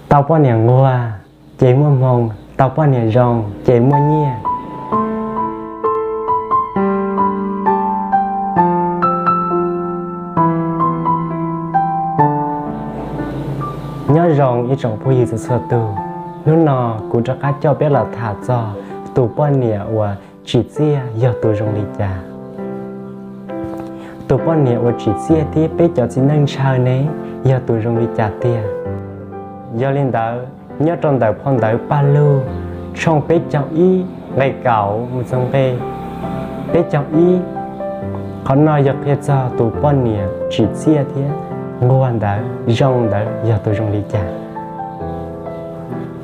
Tau poj niam nquag ces muaj hmoo, tau poj niam zoo ces muaj nyiaj. Nyob zoo ib tsoom phooj ywg txhua txhua tus, hnub no kuv rov qab coj peb los tham txog tus poj niam uas tsim txiaj yog tus zoo li cas. Tus poj niam uas tsim txiaj thiab peb cov txiv neej ntshaw ne yog tus zoo li cas tiag. Yog li ntawd, nyob rau ntawm phau ntawv Paj Lug tshooj peb caug ib nqe kaum mus txog nqe peb caug ib, qhov no yog qhia txog tus poj niam tsim txiaj thiab nquag ntawd, zoo ntawd yog tus zoo li cas.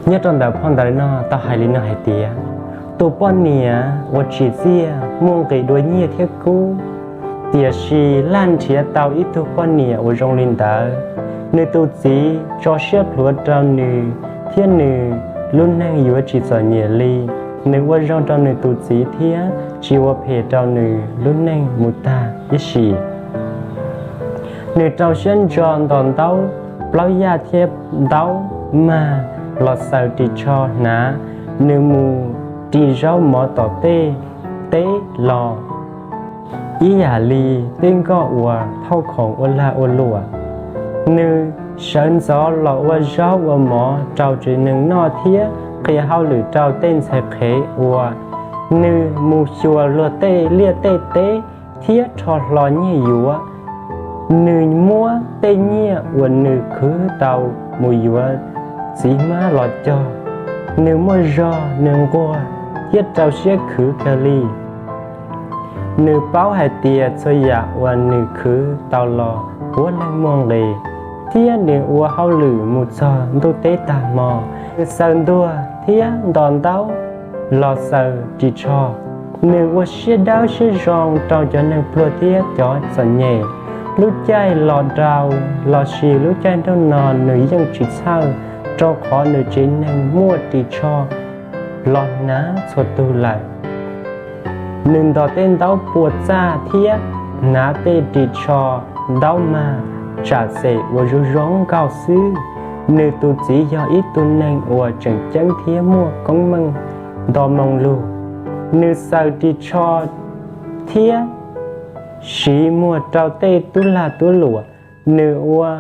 Nyob rau ntawm phau ntawv no tau hais li no hais tias, tus poj niam uas tsim txiaj muaj nqis dua nyiaj thiab kub, tiam sis laj nrhiav tau ib tug poj niam uas zoo li ntawd. Nws tus txiv tso siab plhuav rau nws, thiab nws lub neej yuav tsis txom nyem li. Nws ua zoo rau nws tus txiv thiab tsis ua phem rau nws lub neej mus tag ib sim. Nws rau siab ntso ntos ntaub plaub yaj thiab ntaub mag los xaws ris tsho hnav. Nws mus ris zaub mov tom tej teb los ib yam li tej nkoj uas thauj khoom ua lag ua luam. Nws sawv ntxov los ua zaub ua mov rau tsev neeg noj thiab qhia hauj lwm rau tej ntxhais qhev ua. Nws mus xyuas luag tej liaj tej teb thiab rho hlo nyiaj yuav. Nws muab tej nyiaj uas nws khwv tau mus yuav txiv hmab los cog. Nws muaj zog, nws nquag thiab rau siab khwv kawg li. Nws paub hais tias txhua yam uas nws khwv tau los puav leej muaj nqis, thiab nws ua hauj lwm mus txog ntuj teb tag hmo. Nws xaws ntuag thiab ntos ntaub los xaws ris tsho. Nws ua siab dawb siab zoo rau cov neeg pluag thiab cov txom nyem. Lub caij los rau lossis lub caij nrog no nws yeej tsis txhawj, rau qhov nws tsev neeg muaj ris tsho los hnav txhua tug lawm. Nws ntos tej ntaub pua txaj thiab hnav tej ris tsho ntaub mag tsam xem uas zoo zoo nkauj xwb. Nws tus txiv yog ib tug neeg uas tseem ceeb thiab muaj koob meej nto moo lug. Nws xaws ris tsho thiab siv muag rau tej tub lag tub luam. Nws ua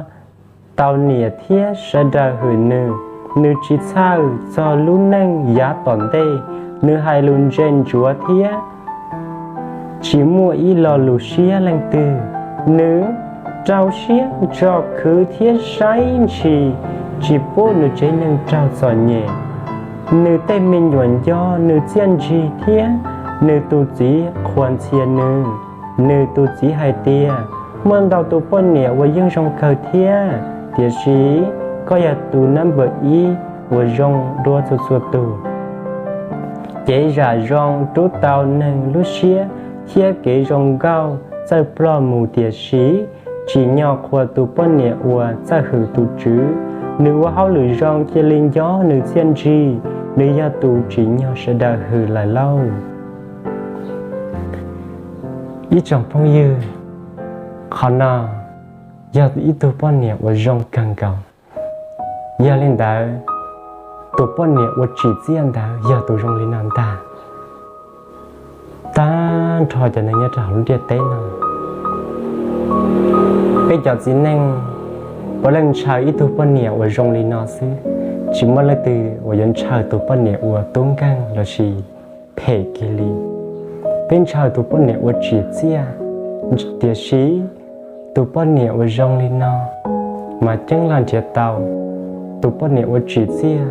tau niam thiab sawv daws hwm nws. Nws tsis txhawj txog lub neej yav tom ntej. Nws hais lus ntse ntsuav thiab tsis muaj ib lo lus siab leej twg. Nws rau siab ntso khwv thiab saib ntshis tsis pub nws tsev neeg raug txom nyem. Nws tej me nyuam nco nws txiaj ntsig thiab nws tus txiv qhuas ntxhias nws. Nws tus txiv hais tias, muaj ntau tus poj niam uas yeej zoo kawg thiab, tiam sis koj yog tus number ib uas zoo dua txhua txhua tus. Kev zam zoo rub tau neeg lub siab thiab kev zoo nkauj txawj ploj mus, tiam sis tsim nyog qhuas tus poj niam uas txawj hwm tus tswv. Nws ua hauj lwm zoo cia li nco nws txiaj ntsig, nws yog tus tsim nyog sawv daws hwm lawm lauj. Ib tsoom phooj ywg, qhov no yog ib tug poj niam uas zoo kawg nkaus. Yog li ntawd, tus poj niam uas tsim txiaj ntawd yog tus zoo li no ntag. Tag nrho cov neeg nyob rau hauv lub ntiaj teb no, peb cov txiv neej puav leej ntshaw ib tug poj niam uas zoo li no xwb. Tsis muaj leej twg uas yuav ntshaw tus poj niam uas tub nkeeg lossis phem kiag li. Peb ntshaw tus poj niam uas tsim txiaj, tiam sis tus poj niam uas zoo li no mas ceeb laj nrhiav tau. Tus poj niam uas tsim txiaj,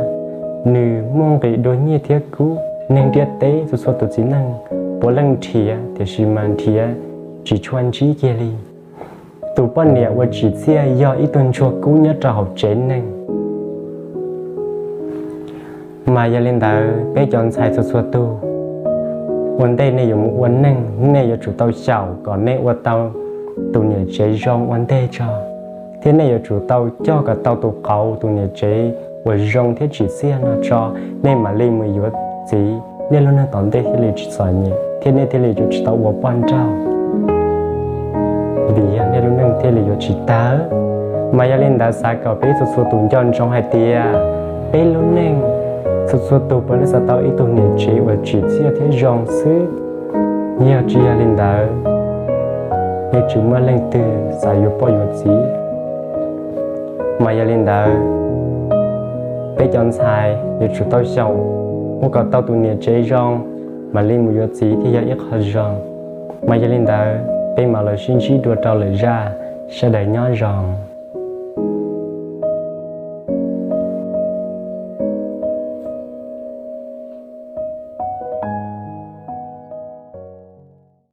nws muaj nqis dua nyiaj thiab kub. Neeg ntiaj teb txhua txhua tus txiv neej puav leej nrhiav, tiam sis mas nrhiav tsis tshua ntsib kiag li. Tus poj niam uas tsim txiaj yog ib tug ntsuag kub nyob rau hauv tsev neeg. Mas yog li ntawd, peb cov ntxhais txhua txhua tus, ua ntej nej yuav mus ua neej, nej yuav tsum tau xyaum kom nej ua tau tus niam tsev zoo ua ntej tso, thiab nej yuav tsum tau coj kom tau tus qauv tus niam tsev uas zoo thiab tsim txiaj no tso, nej mam li mus yuav txiv, nej lub neej tom ntej thiaj li tsis txom nyem thiab nej thiaj li yuav tsis tau ua poj nrauj. Vim yog nej lub neej thiaj li yuav tsis tawg. Mas yog li ntawd xav kom peb txhua txhua tus nco ntsoov hais tias peb lub neej txhua txhua tus puav leej xav tau ib tug niam tsev uas tsim txiaj thiab zoo xwb. Yog tsis yog li ntawd, yeej tsis muaj leej twg xav yuav poj yuav txiv. Mas yog li ntawd, peb cov ntxhais yuav tsum tau xyaum ua kom tau tus niam tsev zoo, mam li mus yuav txiv thiaj yog ib qho zoo. Mas yog li ntawd peb mam los sib ntsib dua rau lwm zaj, sawv daws nyob zoo.